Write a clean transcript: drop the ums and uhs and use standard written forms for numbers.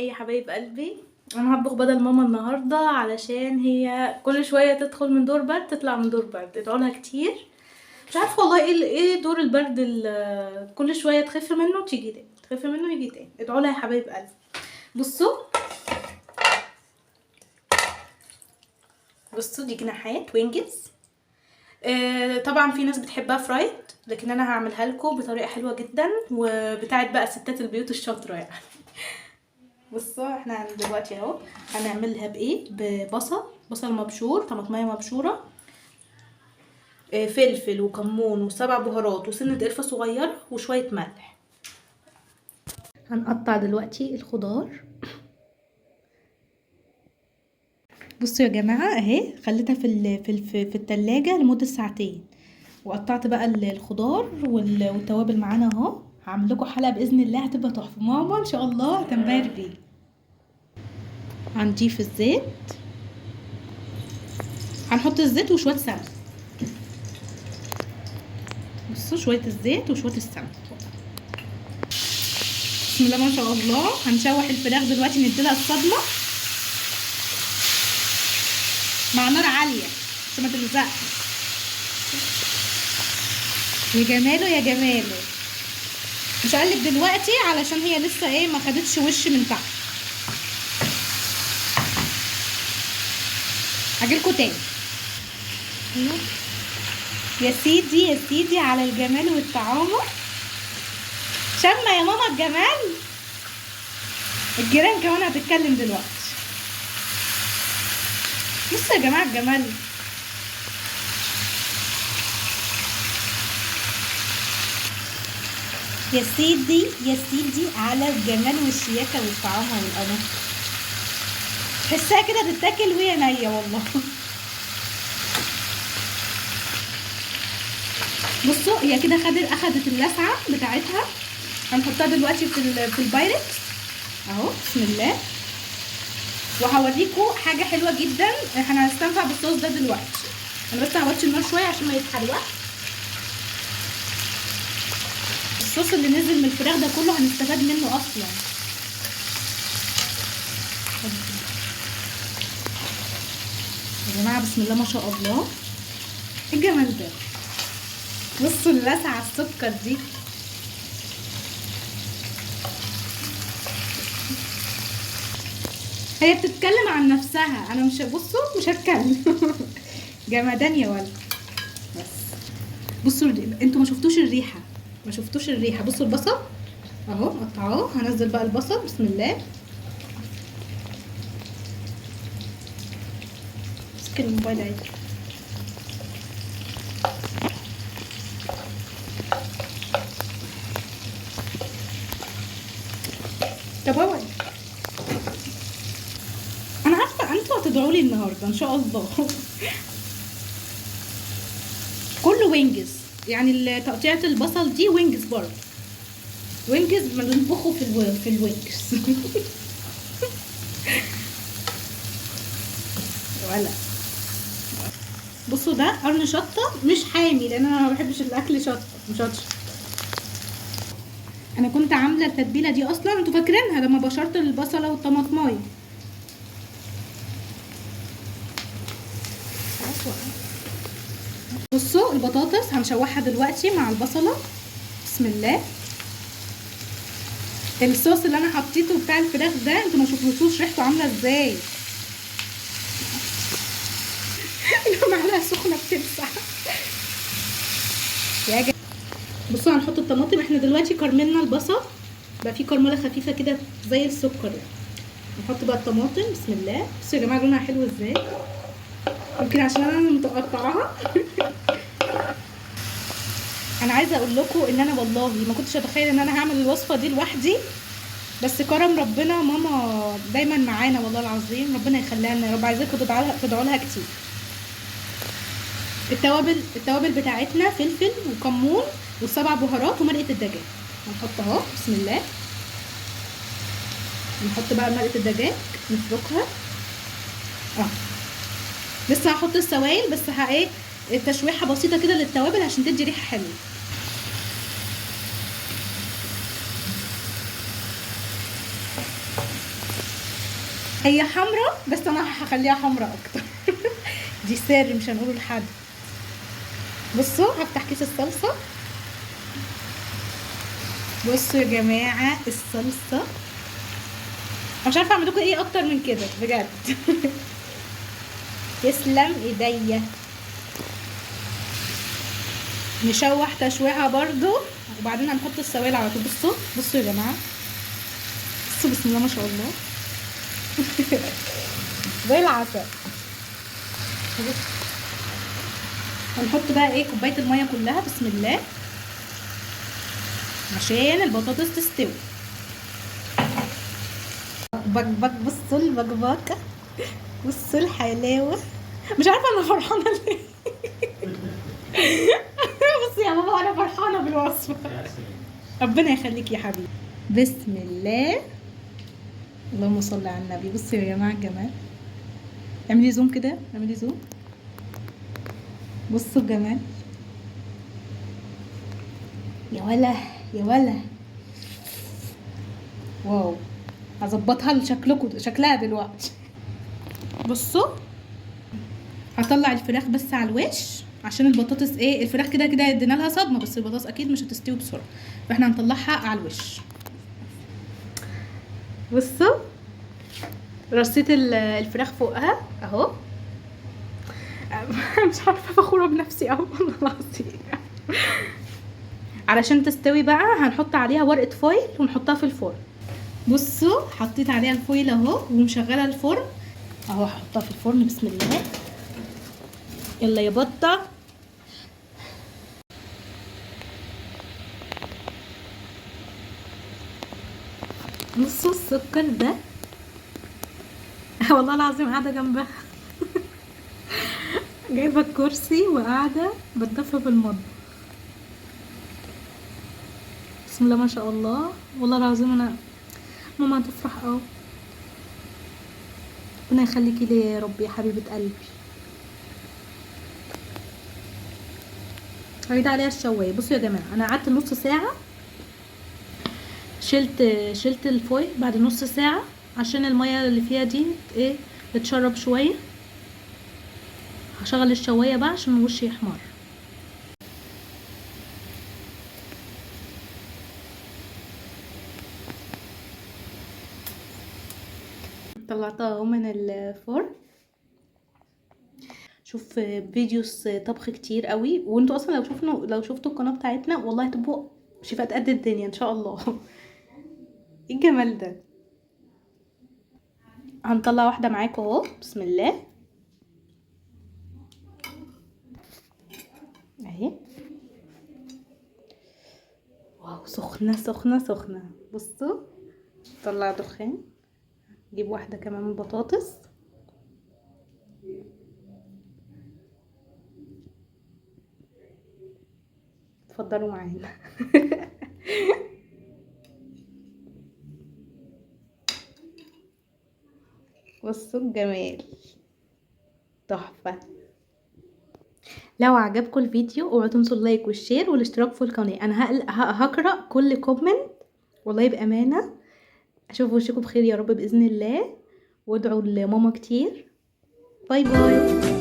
ايه يا حبايب قلبي، انا هطبخ بدل ماما النهارده علشان هي كل شوية تدخل من دور برد تطلع من دور برد. ادعوا لها كتير. مش عارفه والله ايه دور البرد كل شوية تخف منه تيجي تاني، تخف منه يجي تاني. ادعوا لها يا حبايب قلبي. بصوا بصوا دي جناحات wings. طبعا في ناس بتحبها fried، لكن انا هعملها لكم بطريقة حلوة جدا وبتاعت بقى ستات البيوت الشاطره يعني. بصوا احنا دلوقتي اهو هنعملها بايه؟ ببصل، بصل مبشور، طماطميه مبشوره، فلفل وكمون وسبع بهارات وسنة قرفه صغيرة وشوية ملح. هنقطع دلوقتي الخضار. بصوا يا جماعة اهي خليتها في التلاجة لمدة ساعتين، وقطعت بقى الخضار والتوابل معانا اهو. هعمل لكم حلقة باذن الله هتبقى تحفة، ماما ان شاء الله هتنبهر بيه. هنضيف الزيت، هنحط الزيت وشوية سمن. بصوا شوية الزيت وشوية السمن. بسم الله ما شاء الله. هنشوح الفراخ دلوقتي، نديلها الصدمة مع نار عالية عشان ما تلزقش. يا جماله يا جماله. مش هقلب دلوقتي علشان هي لسه ما خدتش وش من تحت. هجيلكوا تاني. يا سيدي يا سيدي على الجمال والطعامه. شمه يا ماما الجمال. الجيران كمان هتتكلم دلوقتي. بصوا يا جماعة الجمال. يا سيدي يا سيدي على الجمال والشياكه والطعامه والاناقه. تحسها كده تتاكل وهي نيه والله. بصوا هي كده اخدت اللسعه بتاعتها. هنحطها دلوقتي في البايركس اهو. بسم الله. وهوريكم حاجة حلوة جدا، احنا هنستنفع بالصوص ده دلوقتي. انا بس هوطي النار شوية عشان ما يتحرقش. الصوص اللي نزل من الفراخ ده كله هنستفاد منه اصلا. يا جماعة بسم الله ما شاء الله، ايه الجمال ده. بصوا اللسعه السكر دي. هي بتتكلم عن نفسها، انا مش بصوا مش هتكلم. جمدان يا ولد. بس بصوا انتوا ما شفتوش الريحة، ما شفتوش الريحة. بصوا البصل اهو قطعوه. هنزل بقى البصل. بسم الله. امسك الموبايل اهي. طب هو انا عارفه انتوا هتدعوا لي النهارده ان شاء الله. كله wings، يعني تقطيعه البصل دي wings برضه. wings بنطبخه في ال wings. ولا بصوا ده قرن شطه مش حامي، لان انا ما بحبش الاكل شطه مش شطه. انا كنت عامله التتبيله دي اصلا، انتوا فاكرينها لما بشرت البصله والطماطمايه. بصوا البطاطس هنشوحها دلوقتي مع البصله. بسم الله. الصوص اللي انا حطيته بتاع الفراخ ده انتوا ما شفتوش ريحته عامله ازاي. المعلقة سخنة بتلسع. يا جماعة بصوا هنحط الطماطم. احنا دلوقتي كرملنا البصل، بقى فيه كرمله خفيفة كده زي السكر يعني. نحط بقى الطماطم. بسم الله. بصوا يا جماعة لونها حلو ازاي، يمكن عشان انا متقطعاها. انا عايزه اقول لكم ان انا والله ما كنتش اتخيل ان انا هعمل الوصفة دي لوحدي، بس كرم ربنا ماما دايما معانا والله العظيم، ربنا يخليها لنا يا رب. عايزاكم تدعوا لها كتير. التوابل بتاعتنا فلفل وكمون وسبع بهارات ومرقه الدجاج. هنحط اهو. بسم الله. نحط بقى مرقه الدجاج نفركها. لسه هحط السوائل، بس تشويحه بسيطة كده للتوابل عشان تدي ريحه حلوة. هي حمرا بس انا هخليها حمرا اكتر. دي سر مش هنقوله لحد. بصوا هفتح كيس الصلصه. بصوا يا جماعة الصلصه، انا مش عارفه اعمل لكم ايه اكتر من كده بجد. تسلم ايديا. نشوح تشويحه برضو، وبعدين هنحط السوائل على طول. بصوا بصوا يا جماعة، بصوا بسم الله ما شاء الله. زي العسل. هنحط بقى ايه كوباية المية كلها بسم الله عشان البطاطس تستوي. بك بك. بصوا البكبكه، بصوا الحلاوة. مش عارفه انا فرحانة ليه. بصي يا بابا انا فرحانة بالوصفه. ربنا يخليك يا حبيبي. بسم الله، اللهم صل على النبي. بصي يا جماعة الجمال، اعملي زوم كده، اعملي زوم. بصوا الجمال، يا ولا يا ولا، واو. هظبطها لشكلكم، شكلها دلوقتي. بصوا هطلع الفراخ بس على الوش عشان البطاطس ايه، الفراخ كده كده ادينا لها صدمة، بس البطاطس اكيد مش هتستوي بسرعة، فاحنا هنطلعها على الوش. بصوا رصيت الفراخ فوقها اهو. مش عارفه فخورة بنفسي قوي والله العظيم. علشان تستوي بقى هنحط عليها ورقة foil ونحطها في الفرن. بصوا حطيت عليها ال foil اهو ومشغله الفرن اهو، هحطها في الفرن بسم الله. يلا يا بطه. بصوا السكر ده، والله العظيم قاعدة جنبها. جايبه الكرسي وقاعدة بتدفى في المطبخ. بسم الله ما شاء الله، والله العظيم انا ماما هتفرح قوي. ربنا يخليكي ليا يا رب يا حبيبه قلبي. هعيد عليها الشوايه. بصوا يا جماعة انا قعدت نص ساعة، شلت الفويل بعد نص ساعة عشان المية اللي فيها دي ايه تتشرب شوية. هشغل الشوايه بقى عشان الوش يحمر. طلعتها اهو من الفرن. شوف فيديوز طبخ كتير قوي، وانتوا اصلا لو شفتوا القناة بتاعتنا والله تبقوا شيفات قد الدنيا ان شاء الله. ايه الجمال ده. هنطلع واحدة معاكم اهو بسم الله اهي. واو سخنة سخنة سخنة. بصوا طلع دخان. جيب واحدة كمان من البطاطس. اتفضلوا معانا. بصوا الجمال تحفة. لو عجبكم الفيديو اوعوا تنسوا ال like وال share والاشتراك في القناة. انا هقرأ كل comment والله بأمانة. اشوف وشكم بخير يا رب بإذن الله، وادعوا لماما كتير. bye bye.